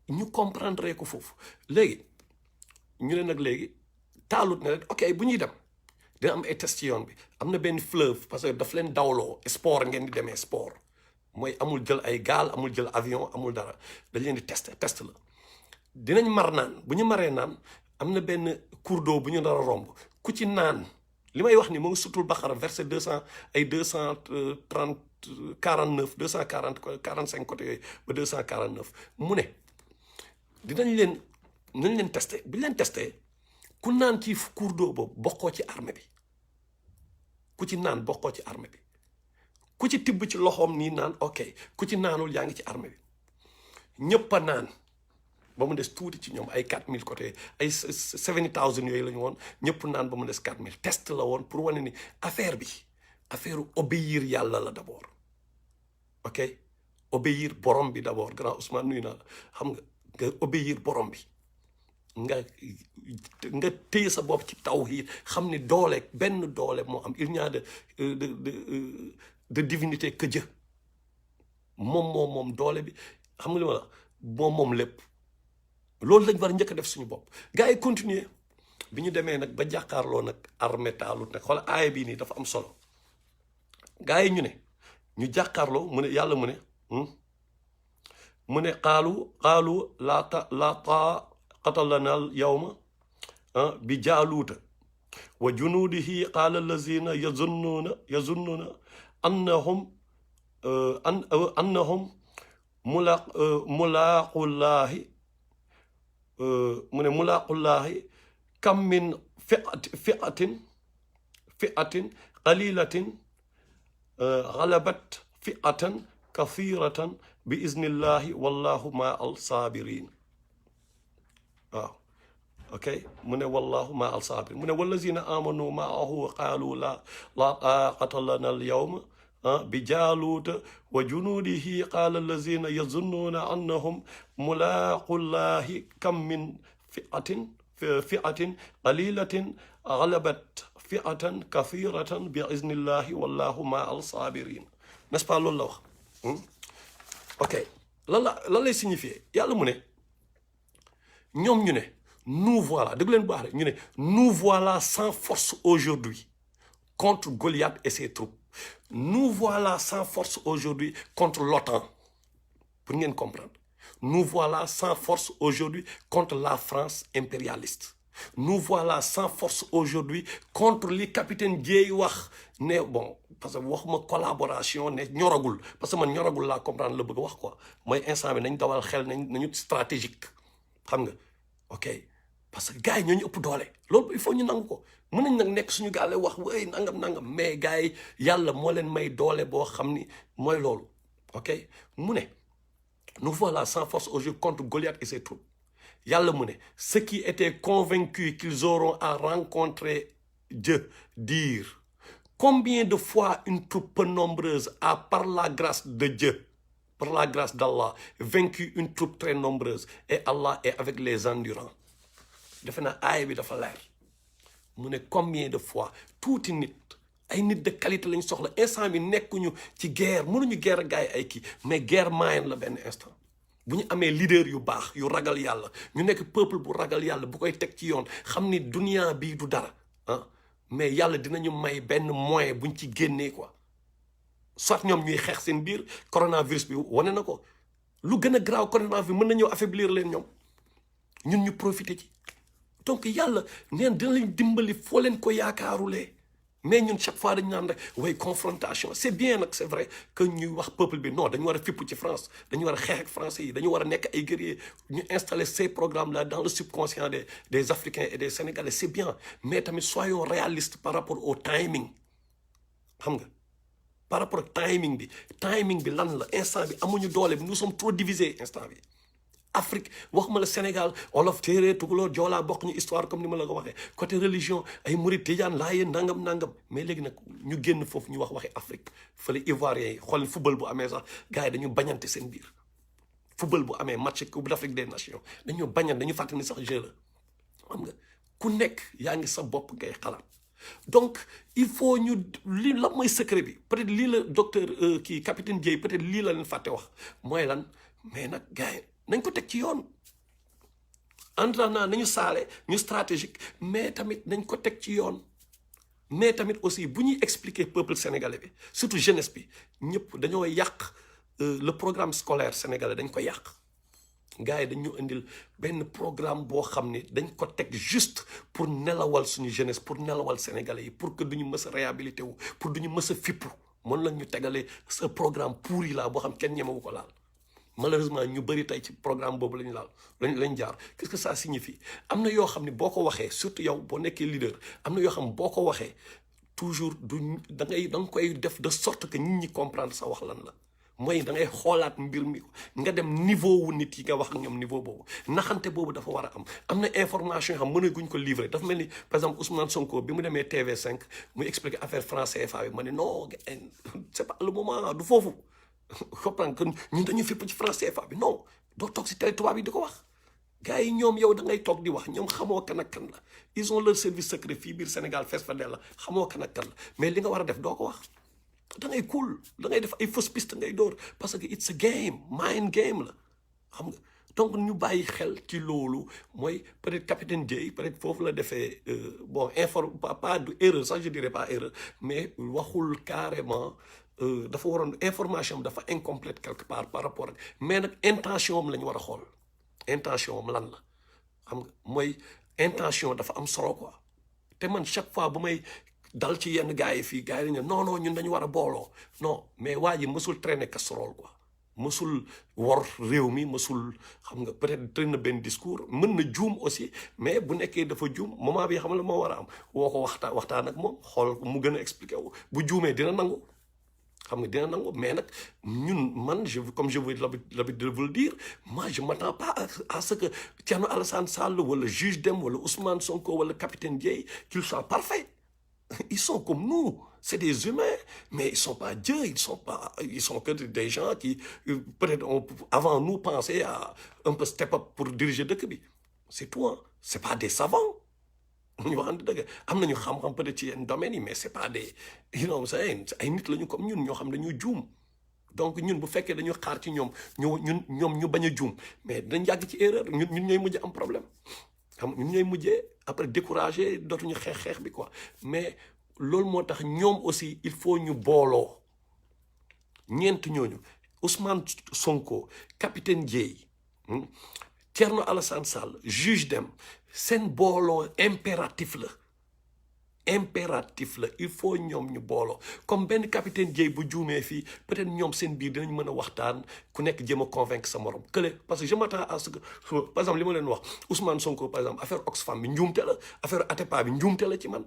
ñu comprendre ko foofu léegi ñu ne nag léegi taalut ne rek ok bu ñuy dem dina am ay test ci yoon bi am na benn fleuve parce que daf leen dawloo sport ngeen di demee sport mooy amul jël ay gaal amul jël avion amul dara dañ leen di test la dinañ mar naan bu ñu maree naan am na benn cours d'eau bu ñu nar a romb ku ci naan li may wax ni mu ngi sutul Baqara verset 200 ay 230 49 240 45 côté yooyu ba 249 mu ne nañ leen testé bi leen testé ku naan ci cours d'eau boobu bokkoo ci armée bi ku ci naan bokkoo ci armée bi ku ci tibb ci loxoom nii naan ok ku ci naanul yaa ngi ci armée bi ñëpp a naan ba mu des tuuti ci ñoom ay 4000 côté ay 70,000 yooyu la ñu woon ñëpp naan ba mu des 4000 test la woon pour wane ni affaire obéir yàlla la d'abord ok obéir borom bi d'abord grand Ousmane nuyu naa la xam nga obéir borom bi nga téye sa bopp ci tawhid xam ni doole benn doole moo am il n'y a de divinité que Dieu moom doole bi xam nga li ma la moom lépp loolu lañ war njëkk a def suñu bopp gars yi continuer bi ñu demee nag ba jàkkaarloo nag armée taalut nag xoolal aaya bii nii dafa am solo gars yi ñu jàkkaarloo mu ne yàlla mu ne qaalu laa taaqata lana al yawma bi jaaluuta wa junuudihi qaala allazina yazunnuuna annahum mulaaqullaahi mu ne mulaaqullaahi kam min fi'atin qalilatin galabat fi'atan kathiratan bi iznillahi wallahu ma al sabirin waaw ok mu ne wallahu ma al sabirin mu ne wallazina amanu maahu qaalu la taaqata lana al yawma bi jaaluuta wa junuudihi qaala allazina yazunnuuna annahum mulaaqullahi kam min fi'atin qalilatin galabat fi'atan kathiratan bi iznillahi wallahu ma al sabirin n'est-ce pas loolu la wax ok lan lay signifier yàlla mu ne ñoom ñu ne nous voilà dégg leen baax rek ñu ne nous voilà sans force aujourd'hui contre Goliath et ses troupes nous voilà sans force aujourd'hui contre l'OTAN pour ngeen comprendre nous voilà sans force aujourd'hui contre la France impérialiste nous voilà sans force aujourd'hui contre li capitaine Dièye wax ne bon parce que waxuma collaboration ne ñoragul parce que man ñoragul laa comprendre la bëgg a wax quoi mooy instant bi nañ dawal xel nañu stratégique xam nga ok parce que gars yi ñoo ñu ëpp doole loolu il faut ñu nangu ko mën nañ nag nekk suñu gaale wax way nangam mais gars yi yàlla moo leen may doole boo xam ni mooy loolu ok mu ne nous voilà sans force aujourd'hui contre Goliath et ses troupes yàlla mu ne ceux qui étaient convaincus qu'ils auront à rencontrer Dieu dire combien de fois une troupe peu nombreuse a par la grâce de Dieu par la grâce d'Allah vaincu une troupe très nombreuse et Allah est avec les endurants defe naa aaya bi dafa leer mu ne combien de fois tuuti nit ay nit de qualité lañ soxla instant bi nekkuñu ci guerre mënuñu guerre gars yi ay kii mais guerre moyenne la benn instant bu ñu amee leader yu baax yu ragal yàlla ñu nekk peuple bu ragal yàlla bu koy teg ci yoon xam ni dunia bii du dara mais yàlla dinañu may benn moyen buñ ci génnee quoi soit ñoom ñuy xeex seen biir coronavirus bi wane na ko lu gën a graaw coronavirus mën na ñëw affaiblir leen ñoom ñun ñu profité ci donc yàlla neen dina leen dimbali foo leen ko yaakaarulee mais ñun chaque fois dañu naan rek way confrontation c'est bien nag c'est vrai que ñuy wax peuple bi non dañu war a fipp ci France dañu war a xeex ak français yi dañu war a nekk ay guerriers ñu installer ces programmes là dans le subconscient des Africains et des Sénégalais c'est bien mais tamit soyons réalistes par rapport au timing xam nga par rapport ak timing bi lan la instant bi amuñu doole bi nous sommes trop divisés instant bi Afrique waxuma la Sénégal wolof téere tukulóor joolaa bokk ñu histoire comme ni ma la ko waxee côté religion ay murid tijaan laayeen nangam mais léegi nag ñu génn foofu ñu waxi Afrique fële Ivoiriens yi xool football bu amee sax gars yi dañu bañante seen biir football bu amee match Coupe d'Afrique des Nations dañu bañante dañu fàttali sax jeu la xam nga ku nekk yaa ngi sa bopp ngay xalaat donc il faut ñu lii la mooy secret bi peut-être lii la docteur kii capitaine Dièye peut-être lii la leen fàtte wax mooy lan mais nag gars yi nañ ko teg ci yoon entraînement nañu saale ñu stratégique mais tamit nañ ko teg ci yoon mais tamit aussi bu ñuy expliquer peuple sénégalais bi surtout jeunesse bi ñëpp dañoo yàq le programme scolaire sénégalais dañ ko yàq gars yi dañu indil benn programme boo xam ni dañ ko teg juste pour nelawal suñu jeunesse pour nelawal sénégalais yi pour que duñu mës a réhabilité wu pour duñu mës a fippu mën lañ ñu tegalee ce programme pourri là boo xam kenn ñemewu ko laal malheureusement ñu bëri tey ci programme boobu lañu laal lañ jaar qu'est-ce que ça signifie am na yoo xam ne boo ko waxee surtout yow boo nekkee leader am na yoo xam boo ko waxee toujours du da nga koy def de sorte que nit ñi comprendre sa wax lan la mooy da ngay xoolaat mbir mi nga dem niveau wu nit yi nga wax ak ñoom niveau boobu naxante boobu dafa war a am na information yoo xam mën guñ ko livrer dafa mel ni par exemple Ousmane Sonko bi mu demee TV5 muy expliquer affaire franc CFA bi ma ne non c'est pas le moment du foofu comprendre que ñun dañuy fépp ci franc CFA bi non doo toog si télé tubaab yi di ko wax gars yi ñoom yow da ngay toog di wax ñoom xamoo kan ak kan la ils ont leur service secret fii biir Sénégal fees fa dell la xamoo kan ak kan la mais li nga war a def doo ko wax da ngay cool da ngay def ay fausse piste ngay dóor parce que it's a game mind game la xam nga donc ñu bàyyi xel ci loolu mooy peut-être capitaine Dièye peut-être foofu la defee bon pas du erreur sax je dirais pas erreur mais waxul carrément dafa waroon information dafa incomplète quelque part par rapport ak mais nag intention am la ñu war a xool intention am lan la xam nga mooy intention dafa am solo quoi te man chaque fois bu may dal ci yenn gars yi fii gars yi dañu non ñun dañu war a booloo non mais waa ji mësul traîner casserole quoi mësul wor réew mi mësul xam nga peut-être traîner benn discours mën na juum aussi mais bu nekkee dafa juum moment bi xam la moo war a am woo ko waxtaan ak moom xool mu gën a expliqué wu bu juumee dina nangu xam nga dina nangu mais nag ñun man comme je vous l'habitude de vous le dire moi je m'attends pas à ce que Thierno Alassane Sall wala juge Dème wala Ousmane Sonko wala capitaine Dièye qu'ils soient parfaits ils sont comme nous c'est des humains mais ils sont pas Dieu ils sont que des gens qui peut-être avant nous pensaient à un peu step up pour diriger dëkk bi c'est tout hein c'est pas des savants ñu waxante dëgg am nañu xam-xam peut-être ci yenn domaines yi mais c'est pas des ay nit lañu comme ñun ñoo xam dañuy juum donc ñun bu fekkee dañu xaar ci ñoom ñu bañ a juum mais dañ yàgg ci erreur ñun ñooy mujj am problème xam ñun ñooy mujjee après découragé dootuñu xeex bi quoi mais loolu moo tax ñoom aussi il faut ñu booloo ñeent ñooñu Ousmane Sonko capitaine Dièye Thierno Alassane Sall juge Dème seen booloo impératif la il faut ñoom ñu booloo comme benn capitaine Dièye bu juumee fii peut-être ñoom seen biir dinañ mën a waxtaan ku nekk jéem a convaincre sa morom kële parce que je m'attends à ce que par exemple li ma leen wax Ousmane Sonko par exemple affaire Oxfam bi njuumte la affaire Atepa bi njuumte la ci man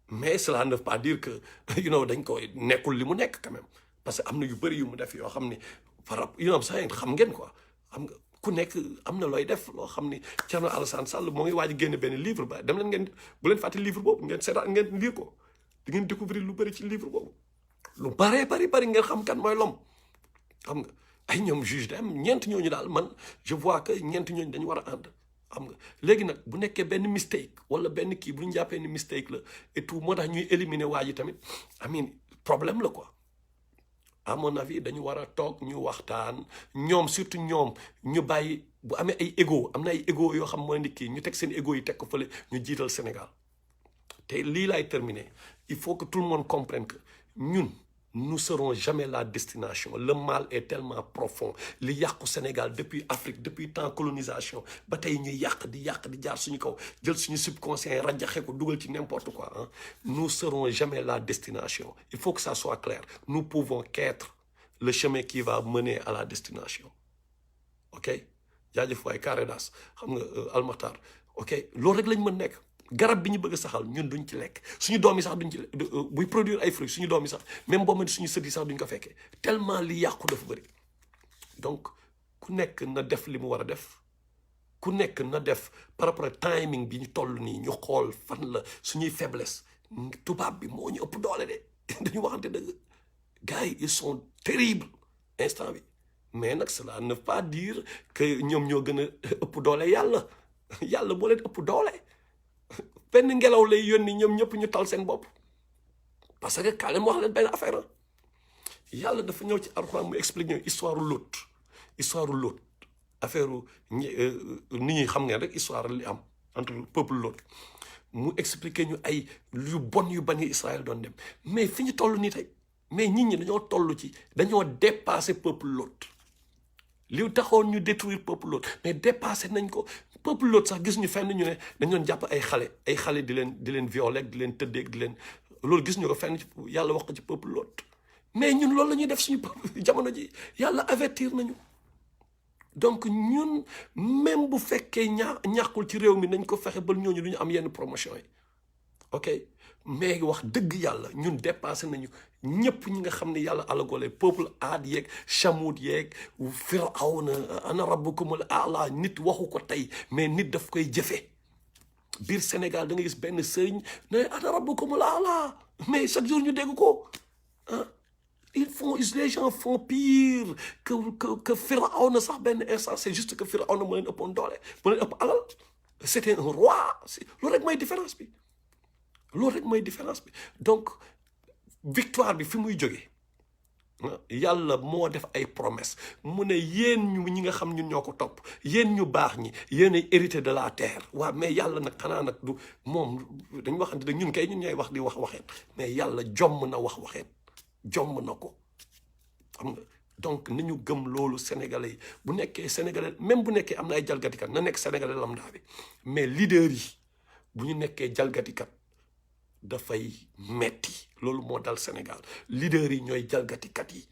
mais cela ne veut pas dire que dañ koy nekkul li mu nekk quand même parce que am na yu bëri yu mu def yoo xam ni par rapport xam ngeen quoi xam nga ku nekk am na looy def loo xam ni Thierno Alassane Sall moo ngi waaj a génne benn livre ba dem leen ngeen bu leen fàtte livre boobu ngeen seetaan ngeen lire ko di ngeen découvrir lu bëri ci livre boobu lu bari ngeen xam kan mooy l'homme xam nga ay ñoom juge dem ñeent ñooñu daal man je vois que ñeent ñooñu dañu war a ànd xam nga léegi nag bu nekkee benn mistake wala benn kii bu ñu jàppee ni mistake la et tout moo tax ñuy éliminer waa ji tamit problème la quoi à mon avis dañu war a toog ñu waxtaan ñoom surtout ñoom ñu bàyyi bu amee ay ego am na ay ego yoo xam mooy nit ki ñu teg seen ego yi teg ko fële ñu jiital Sénégal te lii laay terminer il faut que tout le monde comprenne que ñun nous serons jamais la destination. Le mal est tellement profond. Li yàqu Sénégal depuis Afrique depuis temps colonisation ba tey ñuy yàq di jaar suñu kaw jël suñu subconscient rajaxe ko dugal ci n'importe quoi hein. Nous serons jamais la destination. Il faut que ça soit clair. Nous pouvons qu'être le chemin qui va mener à la destination. Ok jaajëf waay carré das xam nga almatar ok loolu rek lañ mën nekk garab bi ñu bëgg a saxal ñun duñ ci lekk suñu doom yi sax duñ ci buy produire ay fruits suñu doom yi sax même boo ma suñu sët yi sax duñ ko fekkee tellement li yàqu dafa bëri. Donc ku nekk na def li mu war a def ku nekk na def par rapport ak timing bi ñu toll nii ñu xool fan la suñuy faiblesse tubaab bi moo ñu ëpp doole de dañu waxante dëgg gars yi ils sont terribles instant bi. Mais nag cela ne veut pas dire que ñoom ñoo gën a ëpp doole yàlla yàlla moo leen ëpp doole benn ngelaw lay yónni ñoom ñëpp ñu tal seen bopp parce que kaale mu wax leen benn affaire yàlla dafa ñëw ci Alxuraan mu expliqué histoire Lot affaire nit ñi xam ngeen rek histoire li am entre peuple Lot mu expliqué ñu ay yu bon yu bani Israël doon dem mais fi ñu toll nii tey mais nit ñi dañoo dépassé peuple Lot li taxoon ñu détruire peuple Lot mais dépassé nañ ko peuple Lot sax gis ñu fenn ñu ne dañ doon jàpp ay xale di leen violer di leen tëddeeg di leen loolu gis ñu ko fenn yàlla wax ko ci peuple Lot mais ñun loolu la ñuy def suñu peuple jamono ji yàlla avertir nañu. Donc ñun même bu fekkee ñàkkul ci réew mi nañ ko fexe ba ñooñu du ñu am yenn promotion yi ok mais wax dëgg yàlla ñun dépassé nañu ñëpp ñi nga xam ne yàlla alagole peuple aad yeeg chamud yeeg firawna ana rabbukumul aala nit waxu ko tey mais nit daf koy jëfe biir Sénégal da nga gis benn sëriñ ne ana rabbukumul aala mais chaque jour ñu dégg ko ah les gens font pire que firawna sax benn instant c'est juste que firawna moo leen ëppoon doole moo leen ëpp alal c'était un roi loolu rek mooy différence bi donc victoire bi fi muy jógee yàlla moo def ay promesse mu ne yéen ñu ñi nga xam ñun ñoo ko topp yéen ñu baax ñi yéen ay hérité de la terre waaw mais yàlla nag xanaa nag du moom dañ waxante ne ñun kay ñun ñooy wax di wax waxeet mais yàlla jomm na wax waxeet jomm na ko xam nga donc nañu gëm loolu sénégalais yi bu nekkee sénégalais même bu nekkee am na ay jalgatikat na nekk sénégalais lambda bi mais leader yi bu ñu nekkee jalgatikat dafay metti loolu moo dal Sénégal leader yi ñooy jalgatikat yi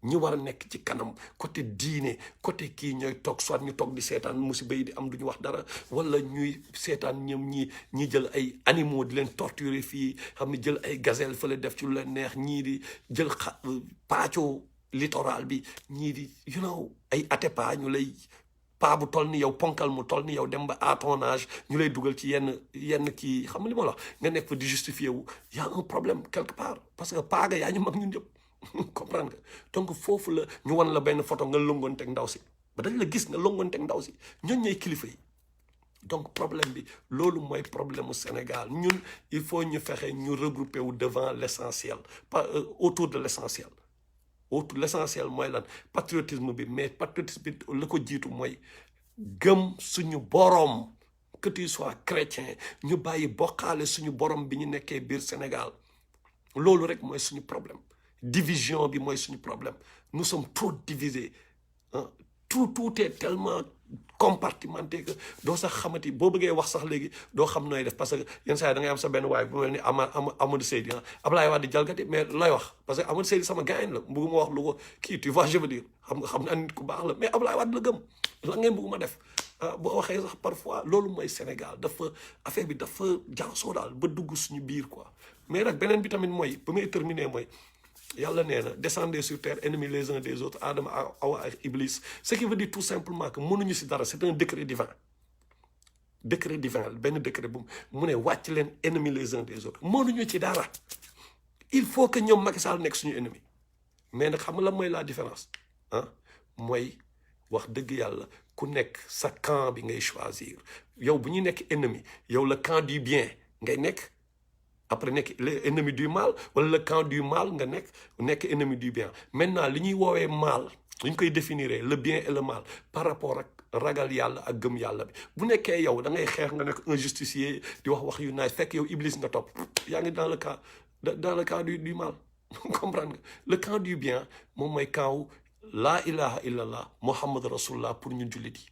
ñi war a nekk ci kanam côté diine côté kii ñooy toog soit ñu toog di seetaan musiba yi di am duñu wax dara wala ñuy seetaan ñoom ñi jël ay animaux di leen torturer fii xam ne jël ay gazelle fële def ci lu leen neex ñii di jël paaco littoral bi ñii di ay Atépa ñu lay paa bu toll ni yow ponkal mu toll ni yow dem ba à ton âge ñu lay dugal ci yenn kii xam nga li ma la wax nga nekk fa di justifier wu y a un problème quelque part parce que paaga yaa ñu mag ñun ñëpp comprendre nga donc foofu la ñu wan la benn photo nga longoonteeg ndaw si ba dañ la gis nga longoonteeg ndaw si ñooñ ñooy kilifa yi donc problème bi loolu mooy problème mu Sénégal ñun il faut ñu fexe ñu regrouper wu devant l'essentiel pas autour de l'essentiel l'essentiel mooy lan patriotisme bi mais patriotisme bi la ko jiitu mooy gëm suñu boroom que tu sois chrétien ñu bàyyi bokkaale suñu borom bi ñu nekkee biir Sénégal loolu rek mooy suñu problème division bi mooy suñu problème nous sommes trop divisés tout est tellement compartimenté que doo sax xamati boo bëggee wax sax léegi doo xam nooy def parce que yenn saa yi da ngay am sa benn waay bu mel ni Amadou Seydi Ablaye Wade di jalgati mais looy wax parce que Amadou Seydi sama gaañ la bëgguma wax lu ko kii tu vois je veux dire xam naa nit ku baax la mais Ablaye Wade la gëm la ngeen bëgguma def boo waxee sax parfois loolu mooy Sénégal dafa affaire bi dafa jaxasoo daal ba dugg suñu biir quoi mais nag beneen bi tamit mooy ba may terminer mooy yàlla nee na descendez sur terre ennemis les uns des autres Adama Awa ak Iblis ce qui veut dire tout simplement que mënuñu si dara c'est un décret divin benn décret bu mu ne wàcc leen ennemis les uns des autres mënuñu ci dara il faut que ñoom Macky Sall nekk suñu ennemi mais nag xam nga la mooy la différence mooy wax dëgg yàlla ku nekk sa camp bi ngay choisir yow bu ñuy nekk ennemi yow le camp du bien ngay nekk après nekk l'ennemi du mal wala le camp du mal nga nekk ennemi du bien maintenant li ñuy woowee mal li ñu koy définir le bien et le mal par rapport ak ragal yàlla ak gëm yàlla bi bu nekkee yow da ngay xeex nga nekk un justicier di wax yu naaj fekk yow Iblis nga topp yaa ngi dans le cas du mal comprendre nga le camp du bien moom mooy camp wu laa ilaha illallah Muhammad rasulullah pour ñun jullit yi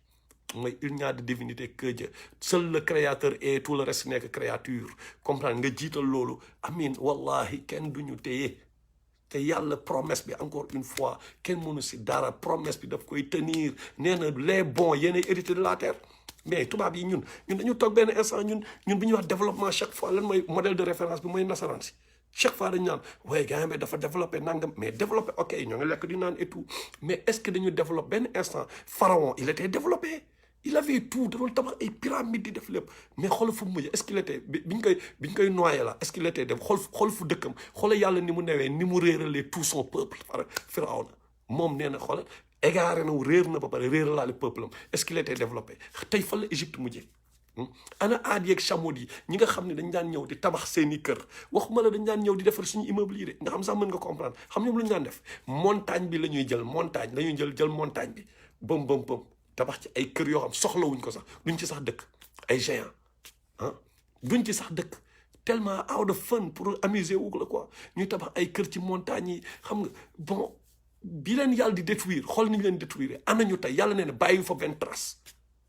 mooy il n'y a de divinité que Dieu seul le créateur et tout le reste nekk créature comprendre nga jiital loolu amin wallahi kenn duñu téye te yàlla promesse bi encore une fois kenn mënu si dara promesse bi daf koy tenir nee na les bons yéenay hérité de la terre mais tubaab yi ñun dañu toog benn instant ñun bi ñuy wax développement chaque fois lan mooy modèle de référence bi mooy nasaraan si chaque fois dañu naan waaye gars yi dafa développé nangam mais développé ok ñoo ngi lekk di naan et tout mais est-ce que dañu développé benn instant pharaon il était développé il avait tout da doon tabax ay pyramide di def lépp mais xool fu mu mujj est-ce qu'il était biñ koy noyé la est-ce qu'il était def xool fu dëkkam xoolal yàlla ni mu newee ni mu réeralee tout son peuple Firawna moom nee na xoolal égaré na réer na ba pare réeralaale peuple am est-ce qu'il était développé tey fan la Égypte mujjee ana aad yeeg chameau yi ñi nga xam ne dañ daan ñëw di tabax seeni kër waxuma la dañ daan ñëw di defar suñu immeuble yi de nga xam sax mën nga comprendre xam ñoom lu ñu daan def montagne bi la ñuy jël montagne la ñuy jël montagne bi bëm tabax ci ay kër yoo xam soxlawuñ ko sax duñ ci sax dëkk ay géant duñ ci sax dëkk tellement out of fun pour amuser wu la quoi ñuy tabax ay kër ci montagne yi xam nga bon bi leen yàlla di détruire xool ni ñu leen détruire ana ñu tey yàlla nee na bàyyi fa benn trace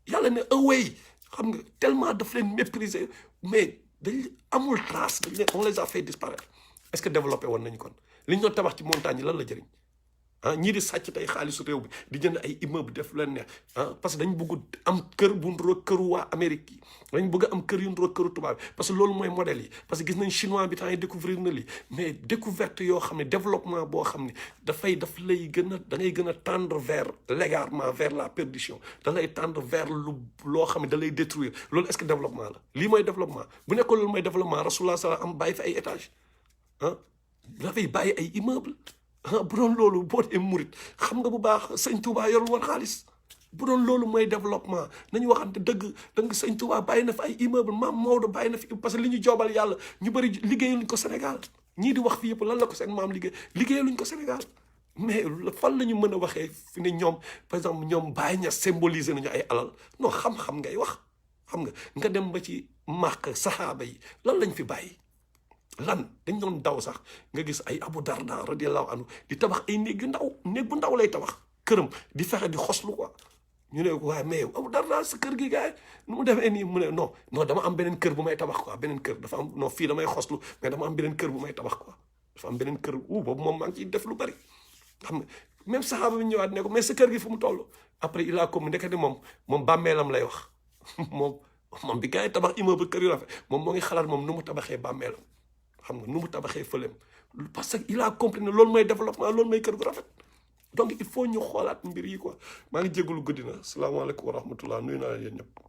yàlla ne away xam nga tellement daf leen mépriser mais dañ amul trace dañ leen on les a fait disparaître est-ce que développé woon nañu kon li ñu doon tabax ci montagne yi lan la jëriñ ñii di sàcc tey xaalisu réew bi di jënd ay immeuble def leen neex parce que dañ bëgg am kër bu nduroog këru waa Amérique yi dañ bëgg am kër yu nduroog këru tubaab bi parce que loolu mooy modèle yi parce que gis nañ chinois bi temps yi découvrir na lii mais découverte yoo xam ne développement boo xam ne daf lay gën a da ngay gën a tendre vers l'égarement vers la perdition da lay tendre vers loo xam ne da lay détruire loolu est-ce que développement la lii mooy développement bu nekkoon loolu mooy développement rasulullah sala am bàyyi fi ay étage dafay bàyyi ay immeuble bu doon loolu boo dee murit xam nga bu baax sëñ Touba yorul woon xaalis bu doon loolu mooy développement nañu waxante dëgg sëñ Touba bàyyi na fi ay immeuble maam Maodo bàyyi na fi parce que li ñu joobal yàlla ñu bëri liggéeyaluñ ko Sénégal ñii di wax fi yëpp lan la ko seen maam liggéeyaluñ ko Sénégal mais fan la ñu mën a waxee fi ne ñoom par exemple ñoom bàyyi ña symboliser nañu ay alal non xam-xam ngay wax xam nga dem ba ci màq saxaaba yi lan lañ fi bàyyi lan dañ doon daw sax nga gis ay Abu Darda radiyallahu anhu di tabax ay néeg bu ndaw lay tabax këram di fexe di xoslu quoi ñu ne waaye mais Abu Darda sa kër gi gars yi nu mu defee nii mu ne non dama am beneen kër bu may tabax quoi beneen kër dafa am non fii damay xoslu mais dama am beneen kër bu may tabax quoi dafa am beneen kër boobu moom maa ngi ciy def lu bari xam nga même saxaaba bi ñëwaat ne ko mais sa kër gi fu mu toll après il a comme ndekete moom bàmmeelam lay wax moom bi gars yi tabax immeuble kër yu rafet moom moo ngi xalaat moom nu mu tabaxee bàmmeelam xam nga nu mu tabaxee fëleem parce que il a compris ne loolu mooy développement loolu mooy kër gu rafet donc il faut ñu xoolaat mbir yi quoi maa ngi jégalu guddi na salaamaaleykum wa rahmatullah nuyu naa leen yéen ñëpp